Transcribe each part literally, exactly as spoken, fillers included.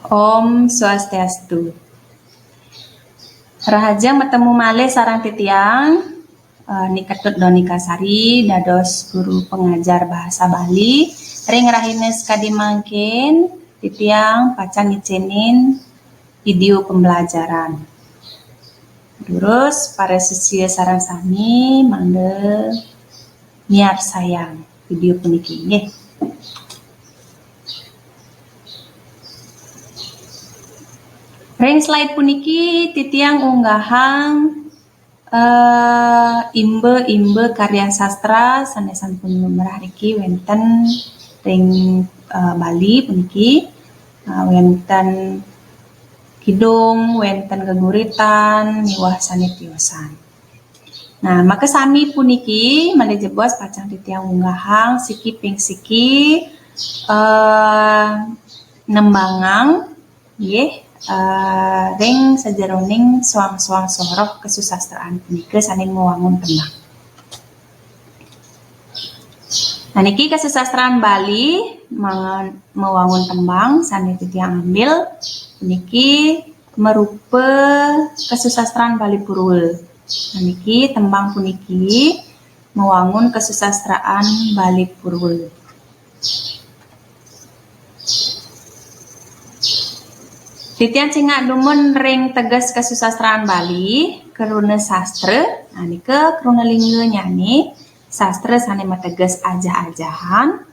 Om Swastiastu. Rahajeng matemu malih sareng titiang, eh, Ni Ketut Donika Sari, dados guru pengajar bahasa Bali. Ring rahina sakadi mangkin, titiang pacang ngicenin video pembelajaran. Terus, para sisia sareng sami, mangda miarsayang video puniki, nggih. Ring slide puniki titiang unggahang, eh, imba-imba karya sastra sane sampun lumrah niki wenten ring, eh, Bali puniki, eh, wenten kidung, wenten geguritan, miwah sane tiosan. Nah, makasami puniki malih jebos pacang titiang unggahang siki ping siki, eh, nembangang, nggih, eh, ring sajeroning soang-soang soroh kasusastraan punika sane mawangun tembang. Nah, niki kasusastraan Bali ma-, mawangun tembang sane titiang ambil puniki marupa kasusastraan Bali Purwa. Nah, niki tembang puniki mawangun kasusastraan Bali Purwa. Titiang cingak dumun ring teges kasusastraan Bali, kruna sastra, nah, nika kruna lingga nyane, sastra sane mateges ajah-ajahan,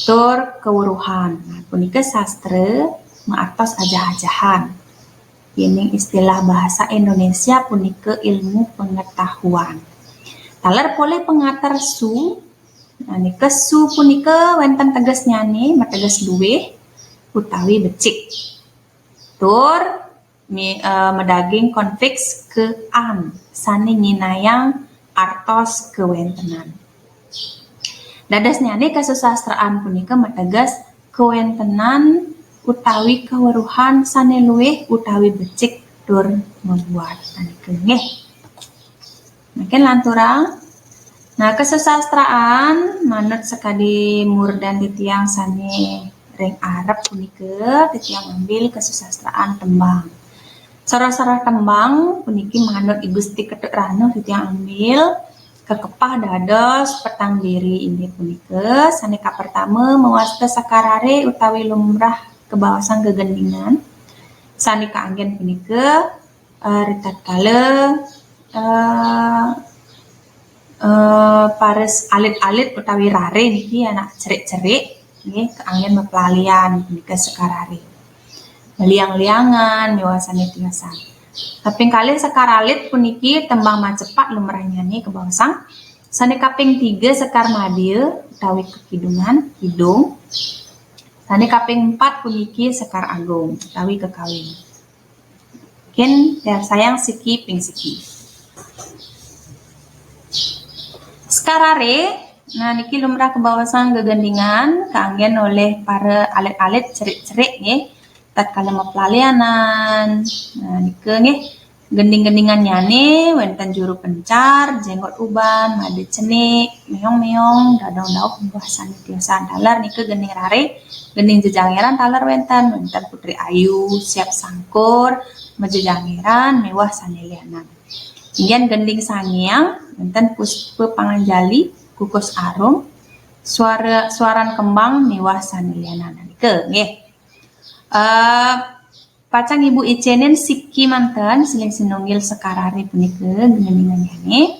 tur kaweruhan. Nah, punika sastra maartos ajah-ajahan. Yening istilah bahasa Indonesia punika ilmu pengetahuan. Taler polih pangater su, nah, nika su punika wenten tegesnyane, mateges luih utawi becik. Tur mi-, eh, madaging konfiks ke an, sane nyinayang artos kawentenan. Dadosnyane kasusastraan punika mateges kawentenan utawi kaweruhan sane luih utawi becik tur mabuat. Nah, nika nggih. Mangkin lanturang. Nah, kasusastraan manut sakadi murdan titiang sane ring arep punika, titiang ambil kasusastraan tembang. Soroh-soroh tembang puniki manut I Gusti Ketut Ranuh titiang ambil, kakepah dados petang diri inggih punika, sane kapertama mawasta Sekar Rare utawi lumrah kabaosang gegendingan. Sane kaanggen punika, eh, ritatkala, eh, eh, para alit-alit utawi rare niki anak cerik-cerik, nggih, kaanggen maplalian punika Sekar Rare. Liang-liangan miwah sane tiosan. Kaping kalih Sekar Alit puniki tembang macepat lumrahnyane kabaosang. Sane kaping tiga Sekar Madya utawi kekidungan, kidung. Sane kaping empat puniki Sekar Agung utawi kekawin. Mangkin miarsayang siki ping siki. Sekar Rare, nah, niki lumrah kabaosang gegendingan, kaanggen olih para alit-alit cerik-cerik nggih. Tatkala maplalianan, nah, nika nggih, gending-gendingannyane wenten juru pencar, jenggot uban, mada cenik, meong-meong, dadong dauh miwah sane tiosan. Taler nika gending rare, gending jejangeran taler wenten, wenten Putri Ayu, Siap Sangkur, majejangeran miwah sane lianan. Inggian gending sangiang, wenten Puspa Panganjali, Kukus Arum, Suara, Suaran Kembang miwah sane lianan. Nika nggih. Eh, pacang Ibu icenin siki manten, silih sinunggil Sekar Rare punika gegendingannyane.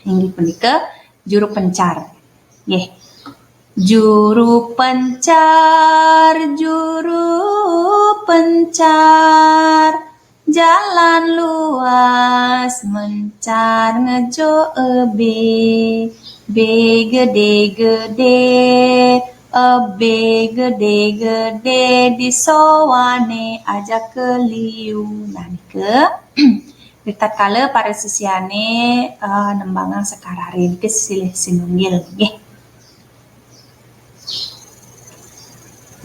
Inggih punika juru pencar. Nggih. Juru pencar, juru pencar, jalan luas mencar ngejo ebe, be gede-gede, ebe gede-gede disowane aja keliu. Nah, nika. Ritatkala para sisiane, eh, nembangang Sekar Rare niki silih sinunggil nggih.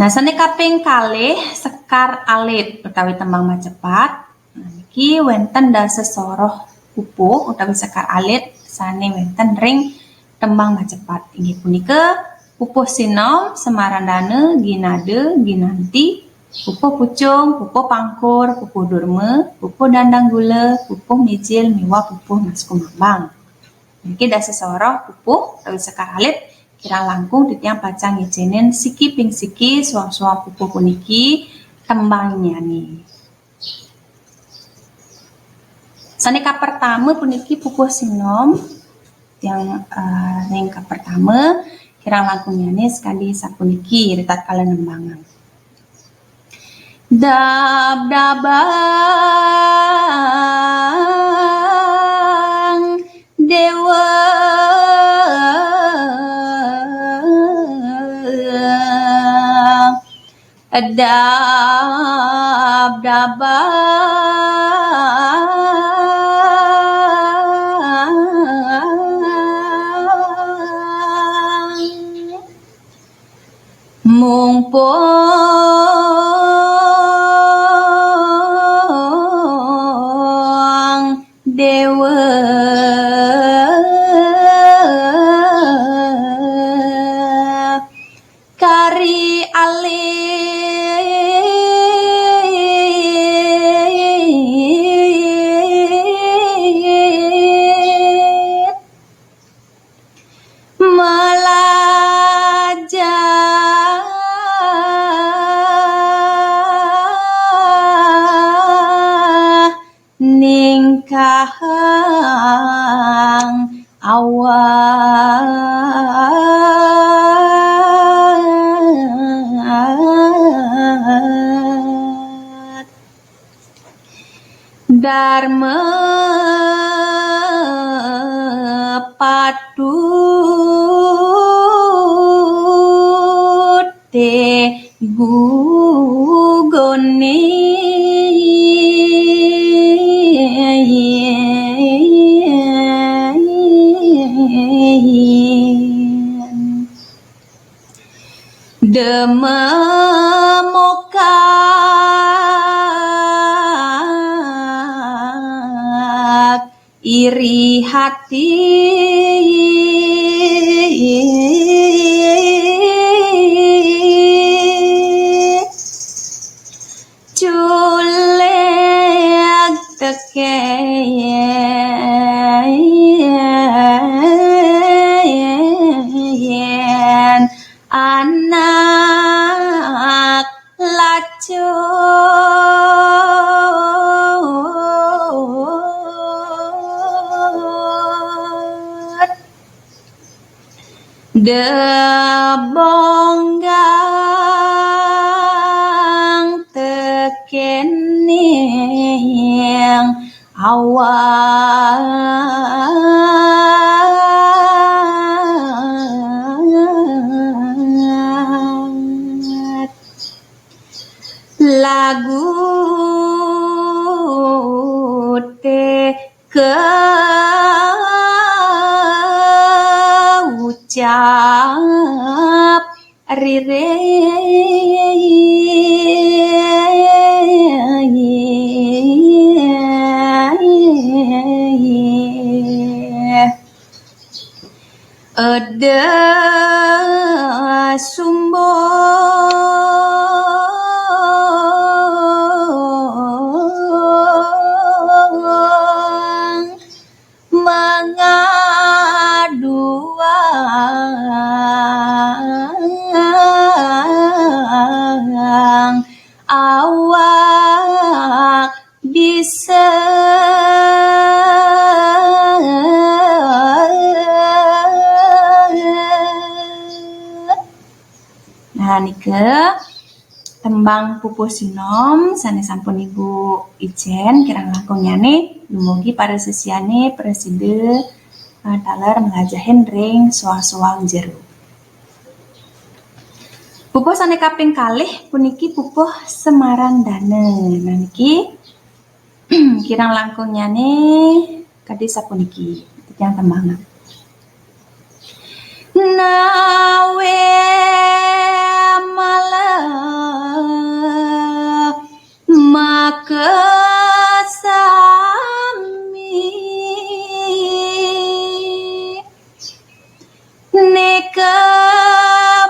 Nah, sane kaping kalih Sekar Alit utawi tembang macepat. Nah, niki wenten dasa soroh pupuh utawi Sekar Alit sane wenten ring tembang macepat. Inggih punika pupuh sinom, semarandana, ginada, ginanti, Pupuh pucung, pupuh pangkur, pupuh durma, pupuh dandang gula, pupuh mijil, miwah pupuh mas kumambang. Niki dados sesoroh pupuh utawi sekar alit, kirang langkung titiang pacang ngicénin siki ping siki soang-soang pupuh puniki tembangnyané. Sané kapertama puniki pupuh sinom, titiang, eh, ring kapertama, kirang langkungnyané sakadi sapuniki ritatkala nembangang. Dab-dabang déwa. Dab-dabang. Mumpung déwa kari alit. Malajah ningkahang awak. Darma patut té gugunin. Dema mokak iri hati. Culeg tekén anak lacut. Debonggang tekéning awak. Lagu té kaucap riréh. Eda sumbung mangaduang awak bisa. Nah, nika tembang pupuh sinom sané sampun Ibu icén, kirang langkungnyané dumugi para sesiané prasida, eh, taler mlajahin ring soang-soang jero. Pupuh sané kaping kalih puniki pupuh Semarandana. Nah, niki kirang langkungnyané kadi sapuniki, titiang tembang. Nawé malem makasami. Nika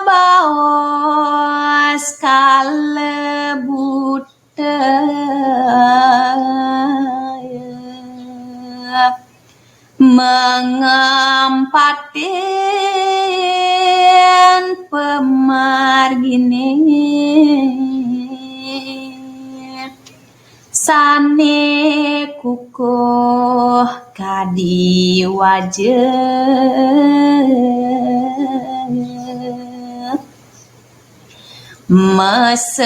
baos kalem buta, mengempatin pemargine sane kukuh kadi waja. Mesenjata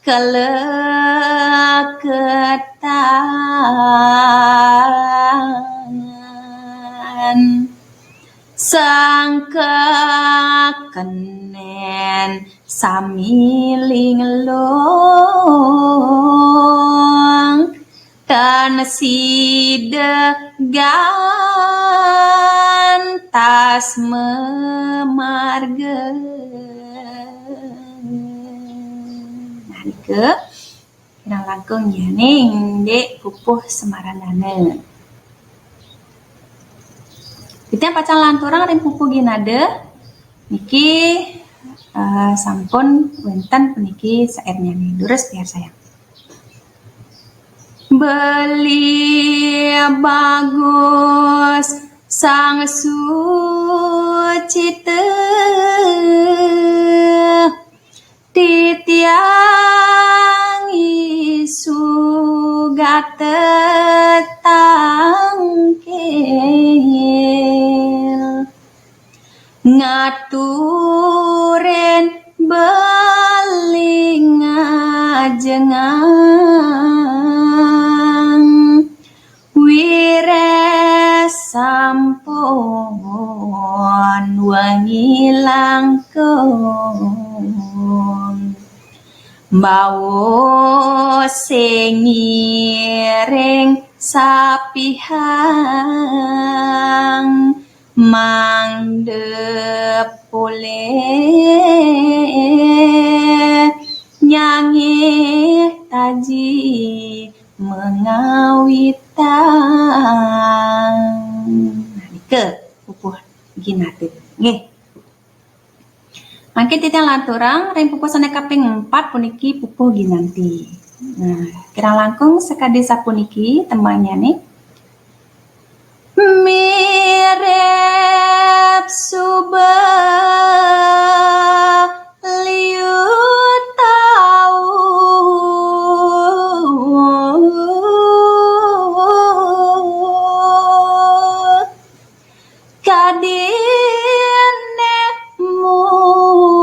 keleketan, sangka kenen sami linglung, tan sida gantas memarga. Nah, nika kirang langkung ya ning dek pupuh semarandana. Kita pacang lanturang ring pupuh ginada. Niki, eh, sampun wenten puniki sairnya nih. Durus biar saya. Beli bagus sang sucita, titiang isu gata tangkil. Ngaturin beli ngajengang, wires sampun wengi langkung. Bawa sing ngiring sapihang, mangda polih nyangih taji mengawitang. Nah, nika pupuh ginada. Nggih. Mangkin titiang lanturang ring pupuh sane kaping empat puniki pupuh ginanti. Nah, kirang langkung sakadi sapuniki tembangnyané. Mirip suba liu tau kadine mungguh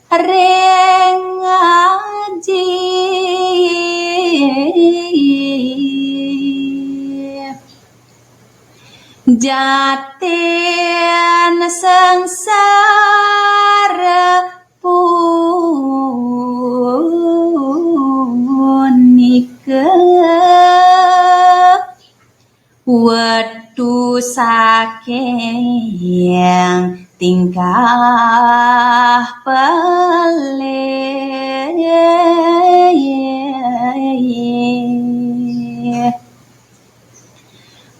ring aji. Jatin sangsara punika wetu saking tingkah pelih.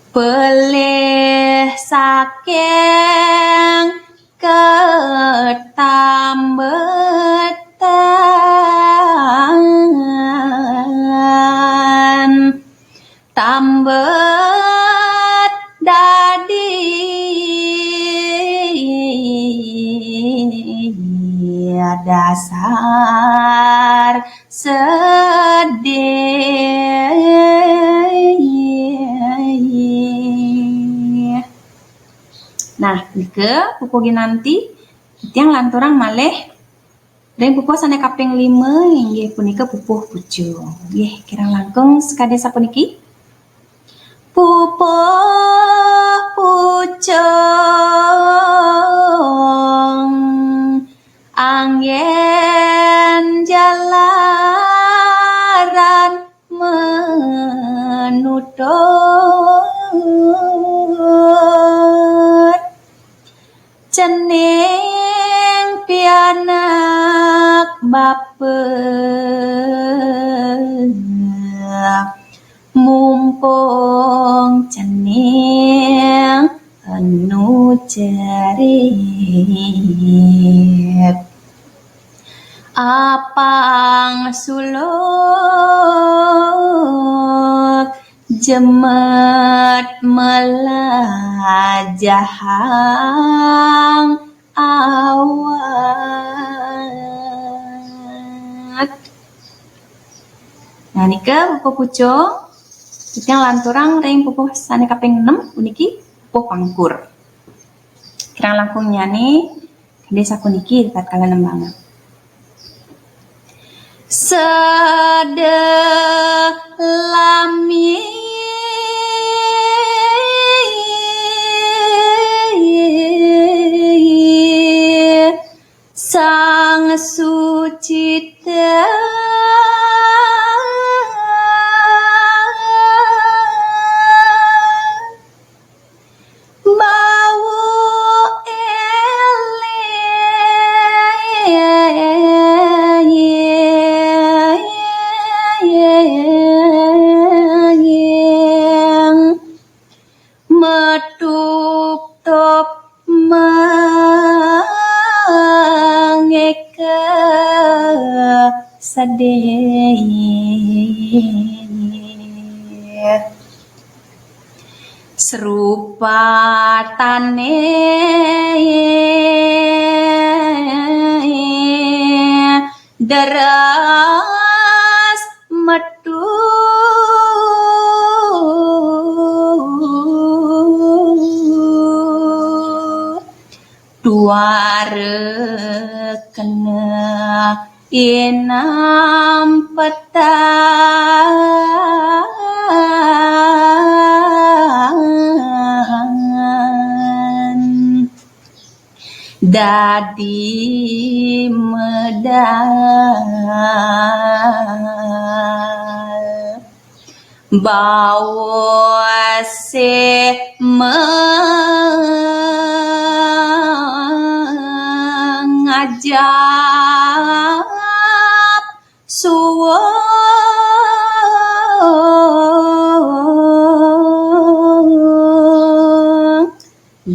Pelih saking katambetan, tambet dadi dasar sedih. Nah, nika pupuh ginanti, titiang lanturang malih ring pupuh sane kaping lima, inggih punika pupuh pucung. Nggih, kirang langkung sakadi sapuniki. Pupuh pucung anggen jalaran manutut. Cening pianak bapa mumpung cening nu cerit. Apang suluk jemet melajahang awak. Nah, nika pupuh pucung. Titiang lanturang ring pupuh sane kaping enam, puniki pupuh pangkur. Kirang langkung nyane, kadi sapuniki tatkala nembangang. Sedeh lami Sang Sucita. Bau eling metup-tup mangeka sedih. Srupatane deres metu tuara kena inam petan dadi medal. Bawase mengajap suwung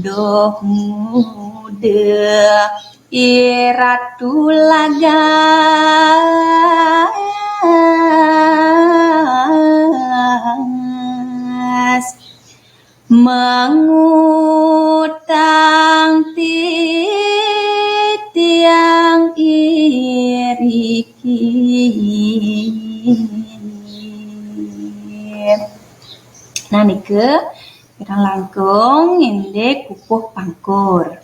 doh muda iratu lagas. Mangutang titiang iriki. Nah, nika kirang langkung indik pupuh pangkur.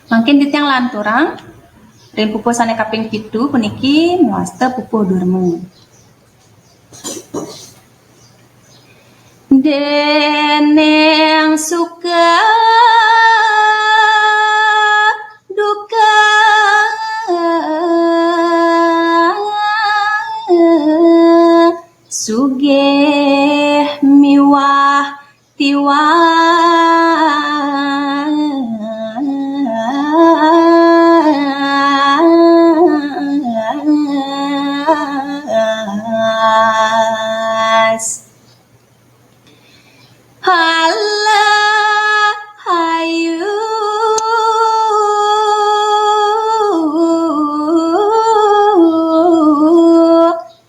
Mangkin titiang lanturang ring pupuh sane kaping pitu puniki mawasta pupuh durma. Deneng suka duka sugih miwah tiwas. Halahayu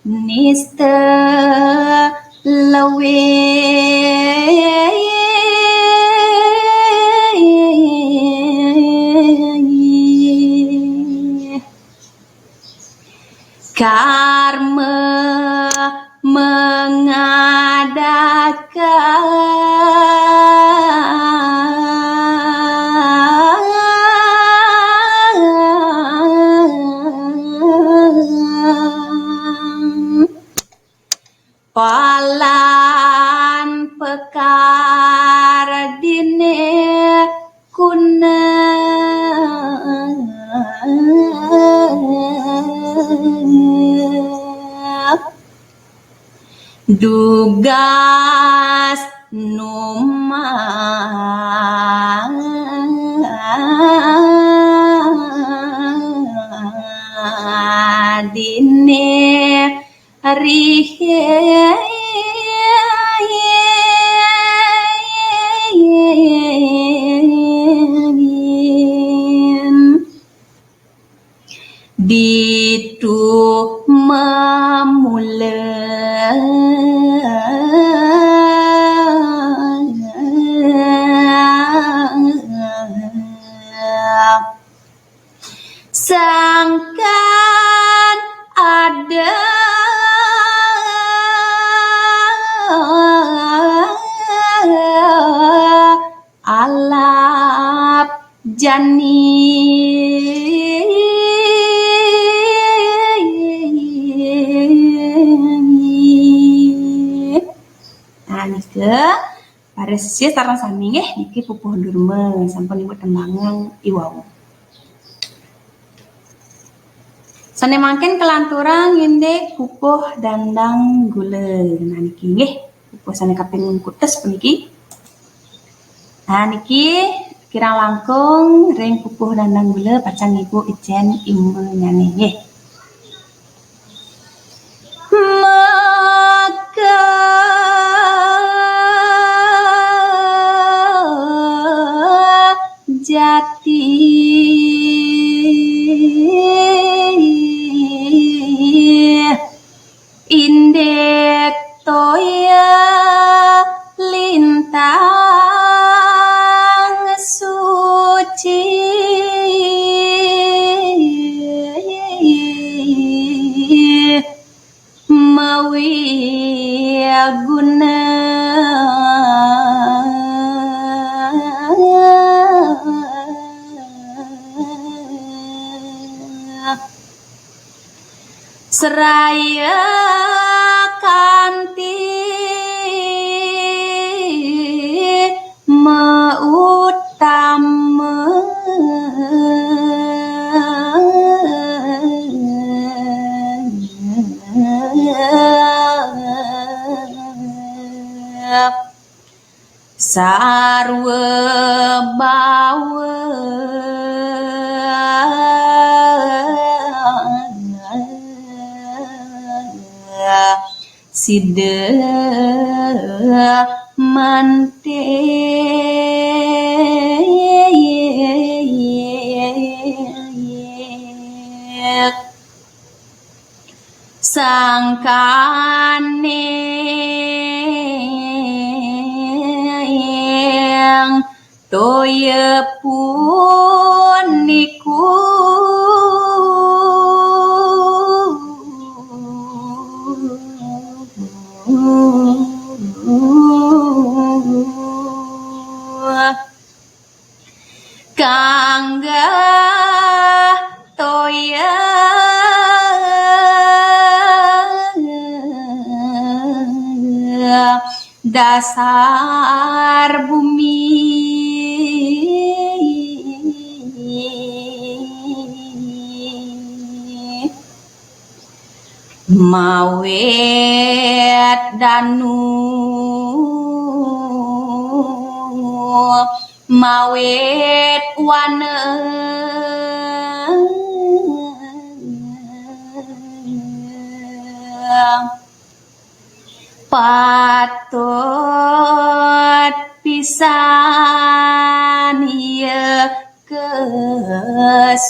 nista lawih. Karma mengadakan palan pekar dine kuna. Dugas numan dine rihe. jani. Nah, nika, para sisia sareng sami nggih, niki pupuh Durma sampun ibu tembangang iwau. Sane mangkin kelanturang indik pupuh dandang gula. Nah, niki nggih, pupuh sane kaping kutus puniki. Nah, niki kirang langkung ring pupuh dandang gula pacang ibu icen imba nyane nggih. Maka jati indik toya lintang suci mawi guna. Seraya kanti mautama. Sarwa bawa sida mantik sangkaning toya pun niku. Kangga toya dasar bumi. Mawit danu, mawit wana, patut pisan iya kasumbung.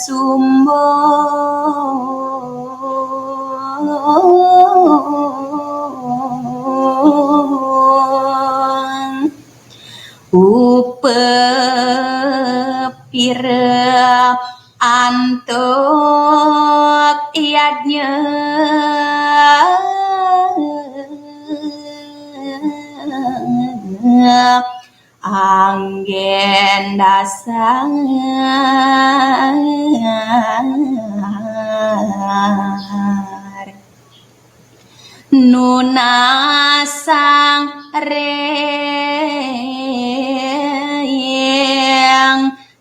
Upapira antuk yadnya anggen dasar nunasang ring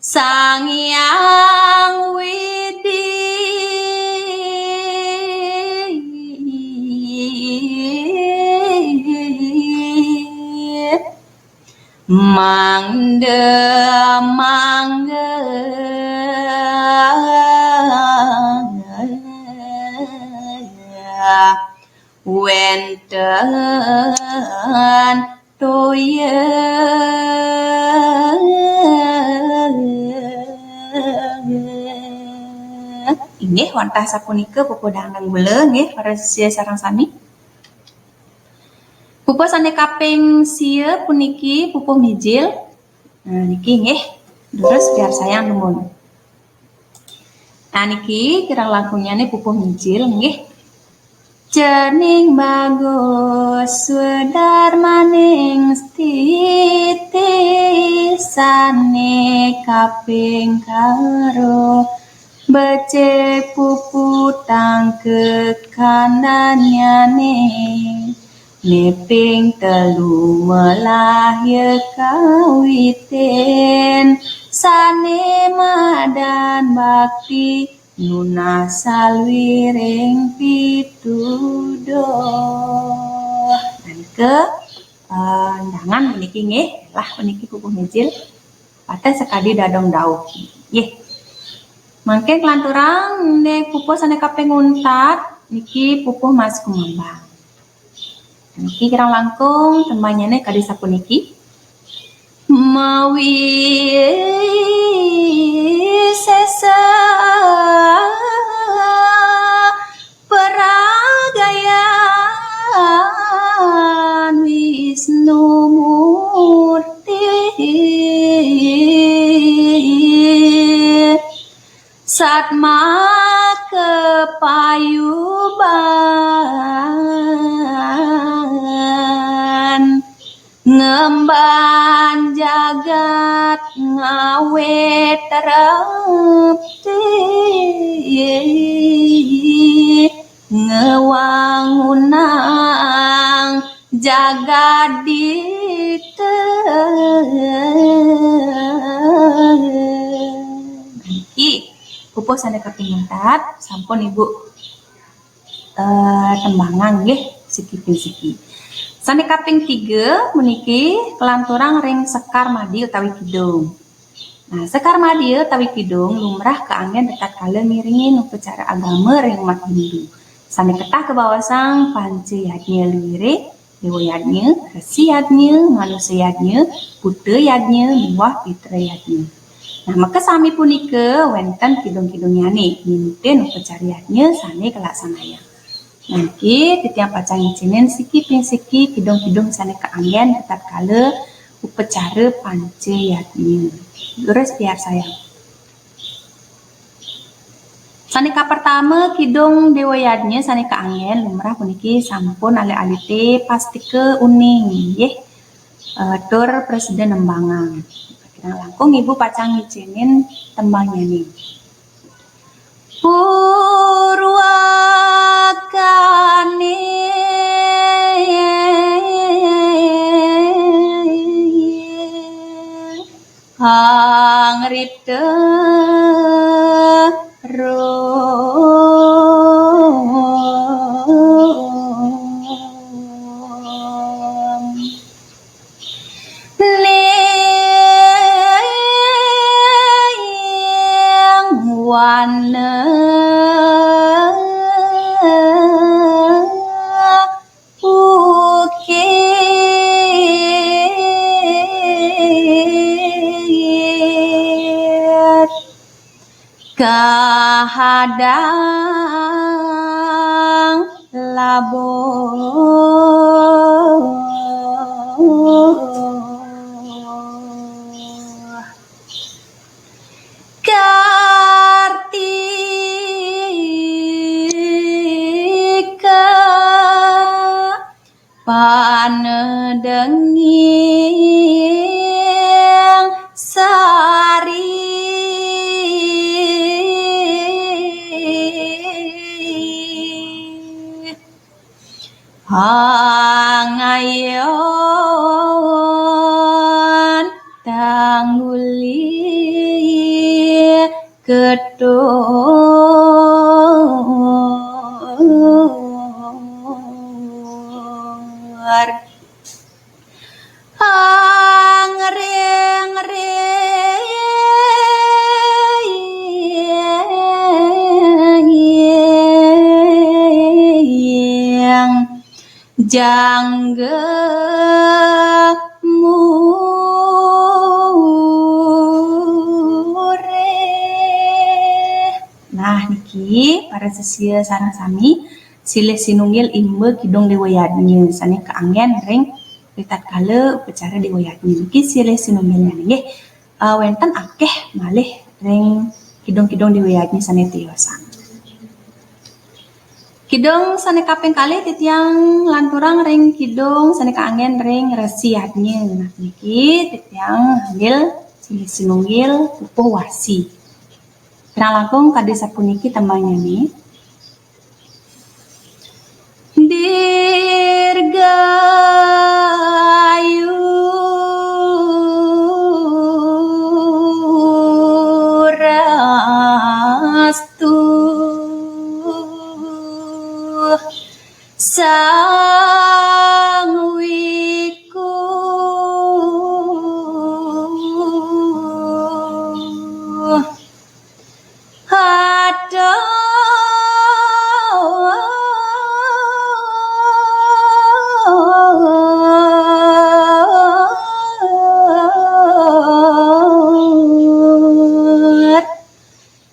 Sang Hyang Widi. Mangda mangga wenten toya. Inggih, wantah sapunika pupuh dandang gula, nggih, para sisia sareng sami. Pupuh sane kaping sia puniki pupuh mijil. Nah, niki nggih, durus piarsayang dumun. Nah, niki kirang langkungnyane pupuh mijil nggih. Cening bagus swedarmaning stiti sane kaping karo becik puputang kekandanyane. Neping telu melah ya kawitin sane madan bakti nunas salwiring pituduh. Nangke uh, undangan puniki nggih, lah puniki pupuh mijil. Pateh sakadi dadong dauh. Nggih. Mangke kelanturang nek pupuh sane kaping untat niki pupuh Mas Kumambang. Niki kirang langkung tembangnyane kadi sapuniki. Mawi sesa peragayan Wisnu Murti satma kepayuban ngemban jagat ngawe terepti ngewangunang jagadite. Niki pupuh sane kaping untat sampun Ibu eh, tembangang nggih siki ping siki. Sane kaping tiga puniki kelanturang ring Sekar Madya utawi Kidung. Nah, Sekar Madya utawi Kidung lumrah kaanggen ritatkala ngiringin upacara agama ring umat Hindu. Sane ketah kabaosang panca yadnya luire, Dewa Yadnya, Resi Yadnya, Manusa Yadnya, Buta Yadnya, miwah Pitra Yadnya. Nah, makasami punika wenten kidung-kidungyane ninutin upacara yadnya sane kalaksanayang. Nangke titiang pacang ngicinin siki ping siki kidung-kidung sane kaanggen ritatkala upacara panca yadnya. Leres piarsayang. Sane kapertama kidung Dewa Yadnya sane kaanggen lumrah puniki sampun alit-alite pastika uning nggih. Eh, tur prasida nembangang. Kirang langkung Ibu pacang ngicinin tembangnyane. Purwakane angrita rum ning wana ukir kahadang labuh. Kartika panedenging sari. Angayon tangguli ketur. Angring ring jangga murih. Nah, niki para sisia sareng sami silih sinunggil imba kidung Dewa Yadnya sane kaanggen ring ritatkala upacara Dewa Yadnya. Niki silih sinunggilnya nggih. Eh, wenten akeh malih ring kidung-kidung Dewa Yadnya sane tiosan. Kidung sané kaping kalih titiang lanturang ring kidung sané kaanggén ring Resi Yadnya. Nah, niki titiang ngambil silih sinunggil Pupuh Wasi. Kirang langkung kadi sapuniki tembangnyané. Dirgayurastu sang wiku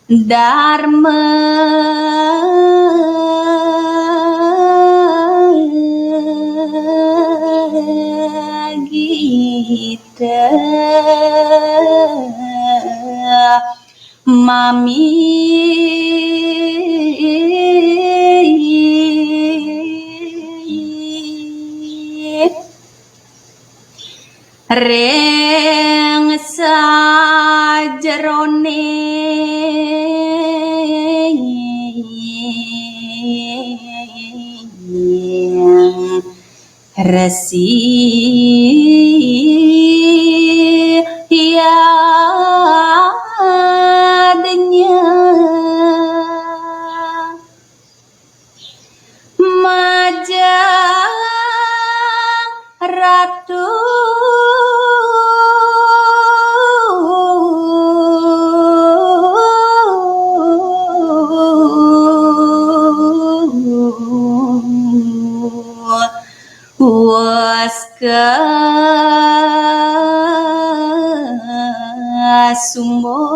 Dharma Gita Mami ring sajeroning Resi Yadnya. Majeng Ratu Waska Sumbung.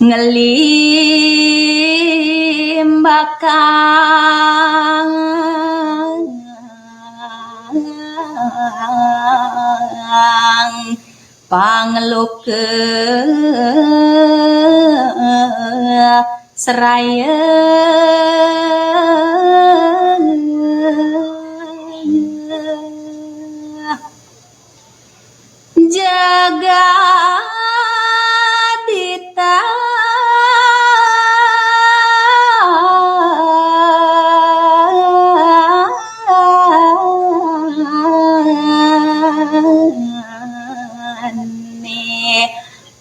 Ngelimbakang pangloka seraya. Jagadita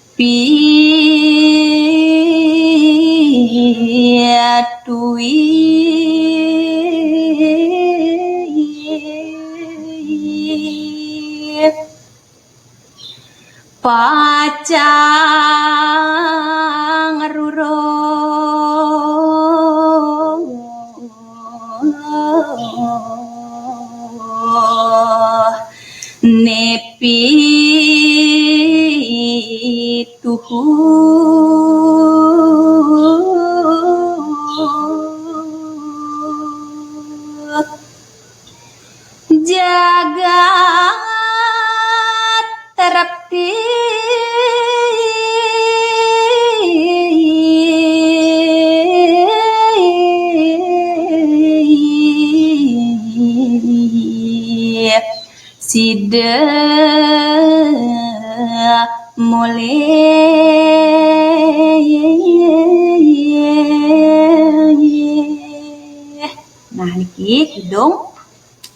Nepi Tui Pacang Rurung Nepi Tuhu Jagat Repti Sida Mulih. Nah, niki kidung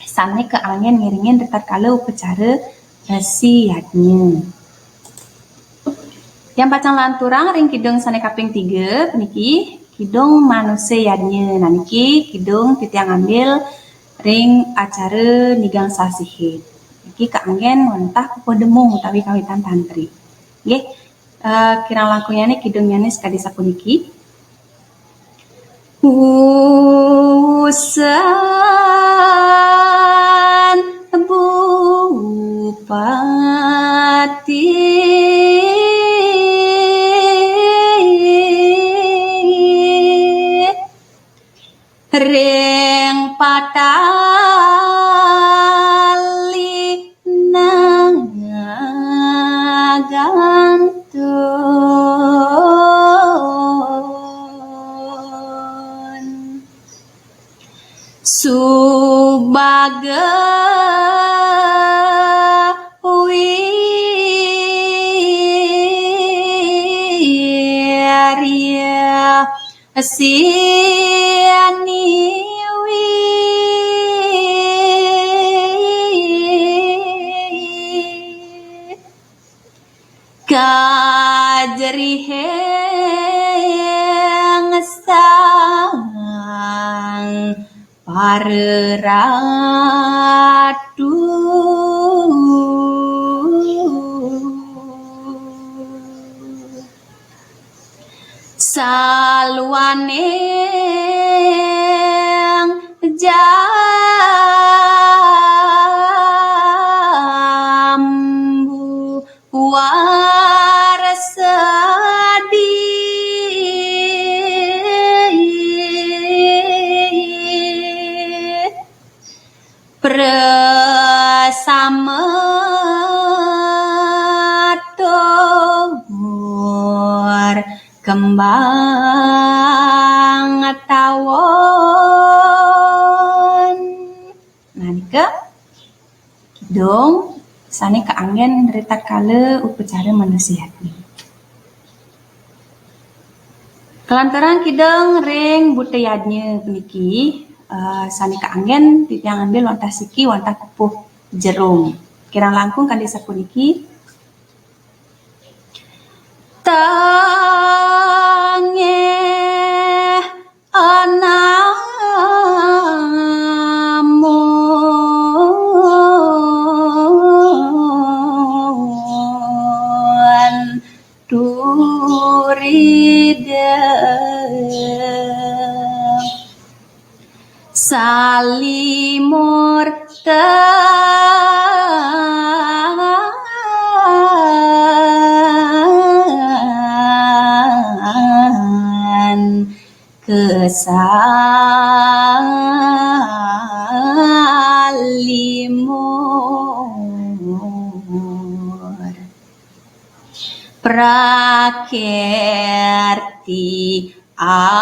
sané kaanggén ngiringin ritatkala upacara Resi Yadnya. Tiang pacang lanturang ring kidung sané kaping tiga, puniki kidung Manusa Yadnya. Nah, niki kidung titiang ngambil ring acara Nigang Sasihin. Niki kaanggén wantah papademu utawi kawitan tantri. Nggih, eh, kirang langkungnyané kidungnyané sakadi sapuniki. Wusan Bupati ring patali nang Subaga wirya siniwi kajriheng sang pararatu. Saluaning jambu warsadi prasama tur kembang tawon. Nah, nika kidung sane kaanggen ritatkala upacara manusa yadnya. Kalantaran kidung ring buta yadnya puniki, eh, sane kaanggen titiang ambil wantah siki, wantah pupuh jerung. Kirang langkung kadi sapuniki. Tanggih anamun turida salimurtan kesalimur. Prakerti abayeng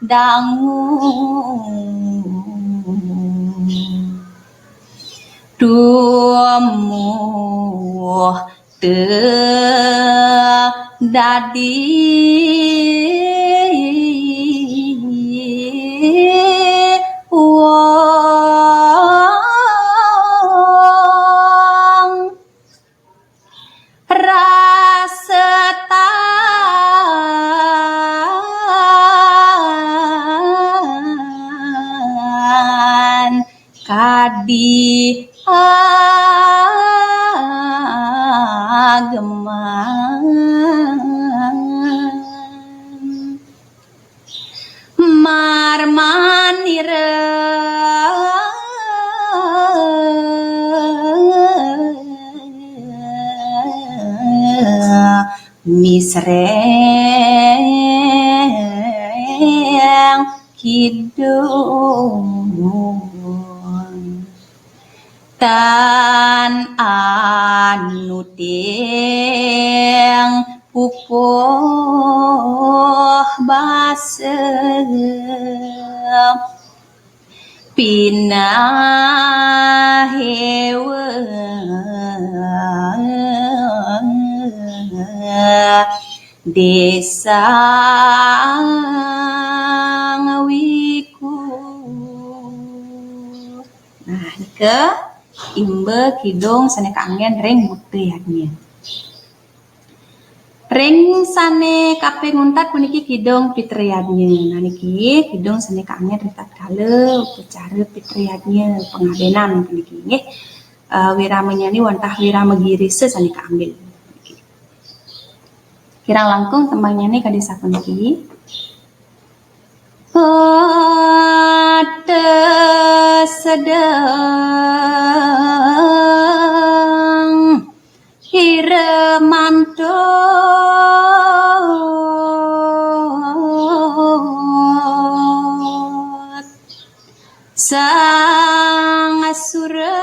dangu tumuh te dadi wong rasetan kadi ageman. Marmanira misreng kidung tan anuting pupuh basa pinahewa desa ngawiku. Nah, nika imba kidung sane kaanggen ring buta yadnya. Ring sane kaping untat puniki kidung pitra yadnya. Nah, niki kidung sane kaanggen ritatkala upacara pitra yadnya pangabenan puniki nggih. Eh, wiramanyane wantah wirama girisa sane kaambil. Kirang langkung tembangnyane kadi sapuniki. Pata sedang ira mantuk sang asura.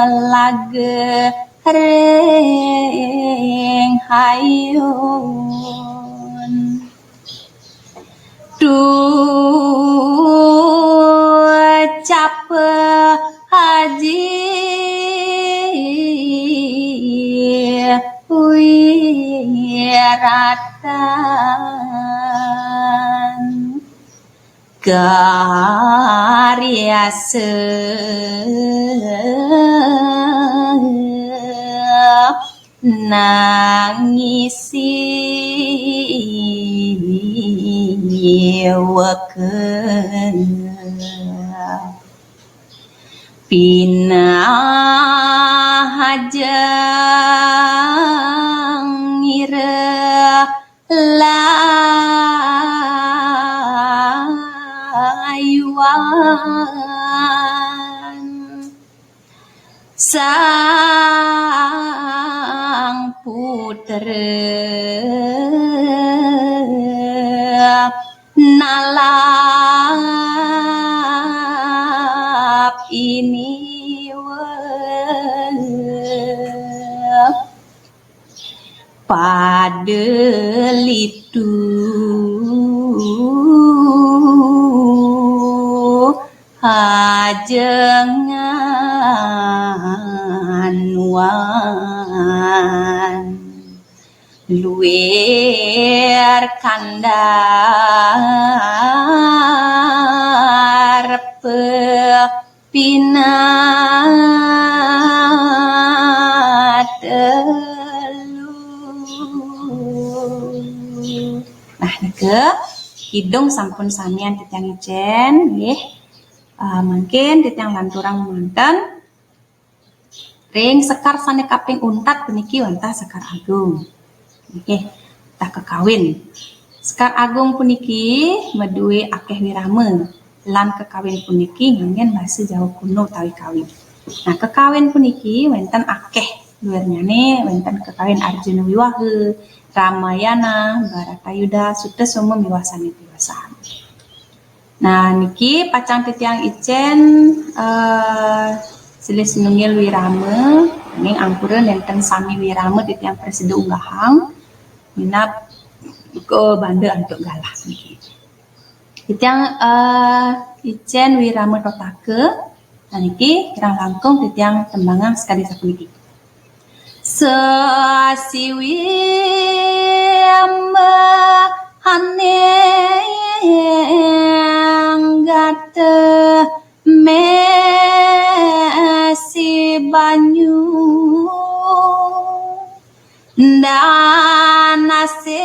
lagering hayun. Ducap Haji Wiratan karya nangisi weke pinahajeng ira layuan Sang Putra nalap ini pada litu hajengan wan luir kandar pe pinatelu. Nah, niki kidung sampun samian titiang icen, nggih. Ah, mangkin titiang lanturang manten ring sekar sane kaping untat puniki wantah Sekar Agung. Nggih, wantah kekawin. Sekar Agung puniki madue akeh wirama, lan kekawin puniki nganggen basa Jawa kuno utawi kawi. Nah, kekawin puniki wenten akeh luirnyane, wenten kekawin Arjuna Wiwaha, Ramayana, Baratayuda, Sutasoma miwah sane piwasane. Nah, niki pacang titiang icen, eh, silih sinunggil wirama, nanging ampura nenten sami wirama titiang prasida unggahang, minab duka banda antuk galah niki. Titiang, eh, icen wirama totaka, nah niki kirang langkung titiang tembangang sakadi sapuniki. Sasiwimbahaning gata mesi banyu dan asing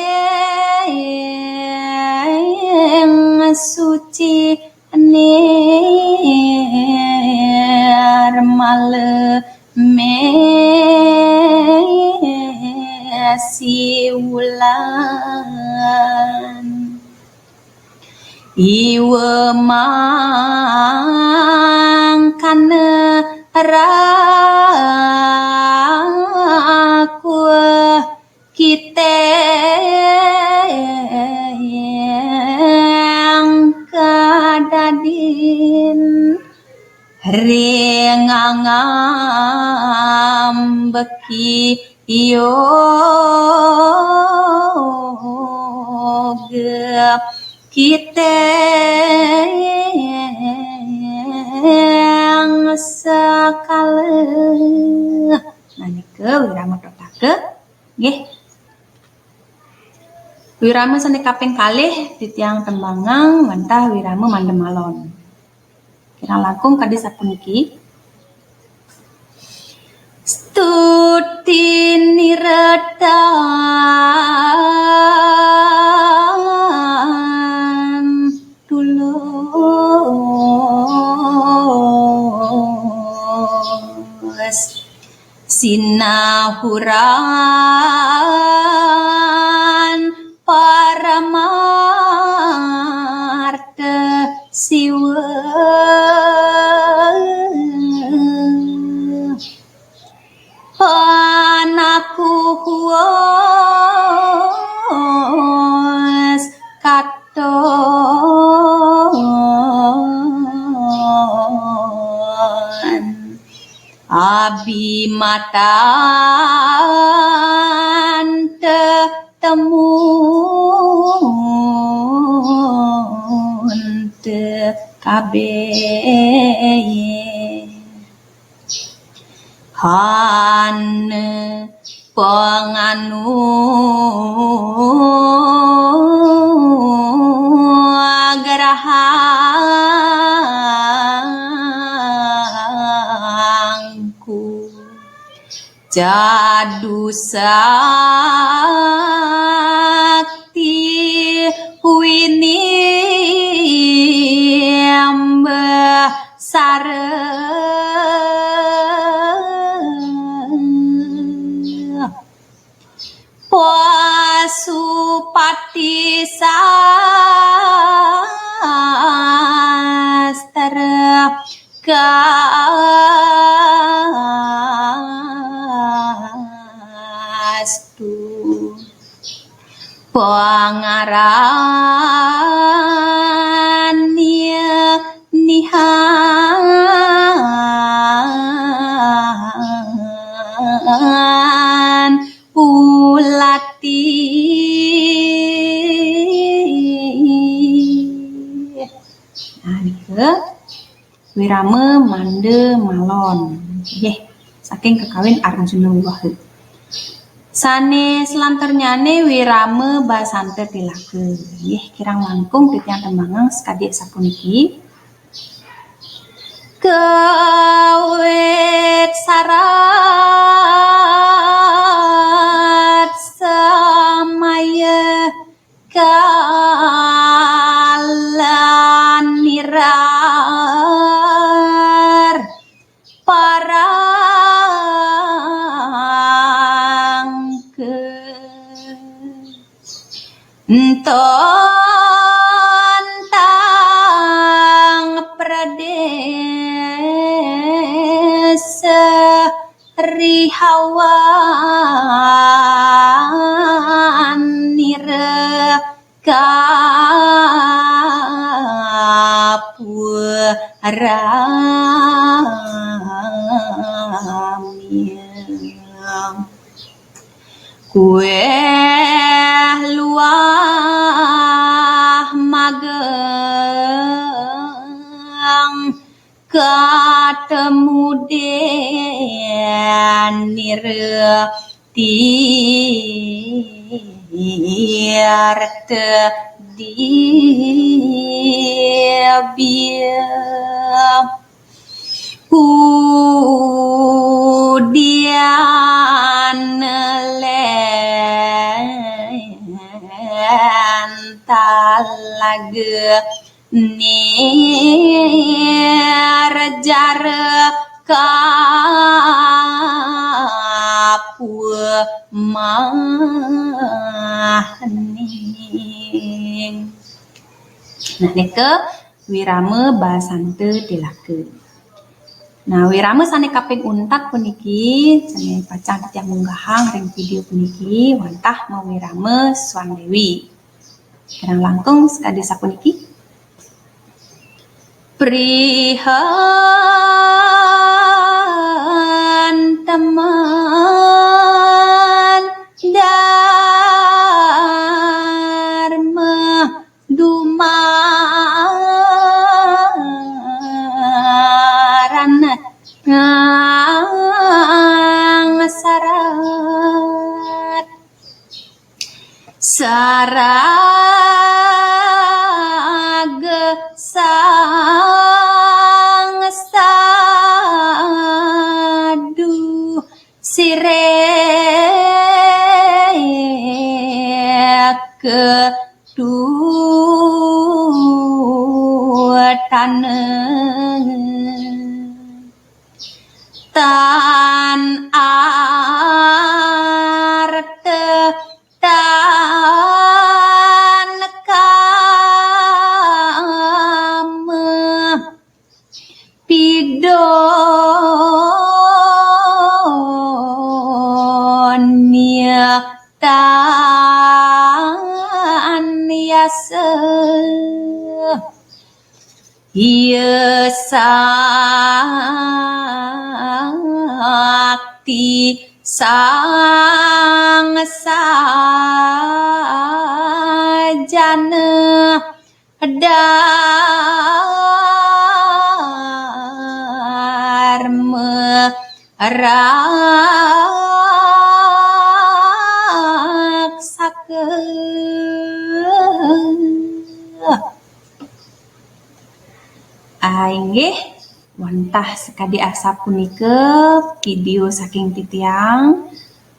suci nirmala mesi wulan. Iwa mangkana rakuh kiteng kadadin ring angam beki yoga kiteng sekala. Nah, nika wirama totaka. Nggih. Wirama sane kaping kalih titiang tembangang wantah wirama mandemalon. Kirang langkung kadi sapuniki. Stuti niretan tulus sinahuran paramarta Siwa. Panaku huas katon Abimatan tetemun tekabeh. Han penganu gerahangku. Cadu sakti winimbah sareng. Pasupati sastra kastu. Pangaran nihan Pulati. Nah, nika wirama manda malon. Nggih, saking kakawin Arjuna Wiwaha. Sane selanturnyane wirama basanta tilaka. Nggih, kirang langkung titiang tembangang sakadi sapuniki. Kawit sarat samaya kalan nirar parangka. Ntontang pradesa rihawan nira kapuramya. Kueh luah magang katemuden nira tirta dibya. Kudian len talaga nirjara kapumaning. Nah, nika wirama basanta tilaka. Nah, wirama sane kaping untat puniki, sane pacang titiang munggahang ring video puniki, wantah mawirama Swan Dewi. Kirang langkung sakadi sapuniki. Prihantaman Dharma Dumaran nang sarat. Saraga sang sadu sireka tutana. Tan arta tan kama pidonya tan yasa. Iya sang Santi Sang Sajana Dharma Raksaka. Ah, inggih, wantah sakadi asapunika video saking titiang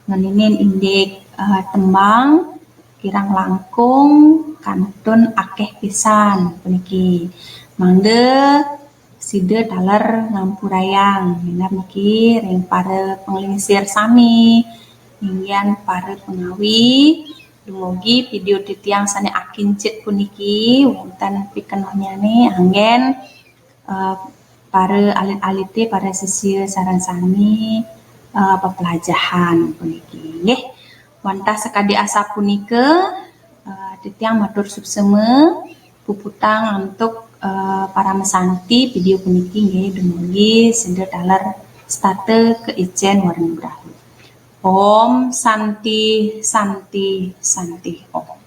ngeninin indik eh, tembang kirang langkung kantun akeh pisan puniki. Mangda sida taler ngampurayang minab niki ring para panglingsir sami, inggian para pangawi. Dumugi video titiang sane akincit puniki wenten pikenohnyané anggen eh, para alit-alité, para sisia sareng sami eh, pepelajahan puniki. Nggih, wantah sakadi asapunika eh, titiang matur suksema puputang antuk eh, paramasanti video puniki nggih dumugi sida taler setata ka Icen Warna Brahu. Om Santi, Santi, Santi Om.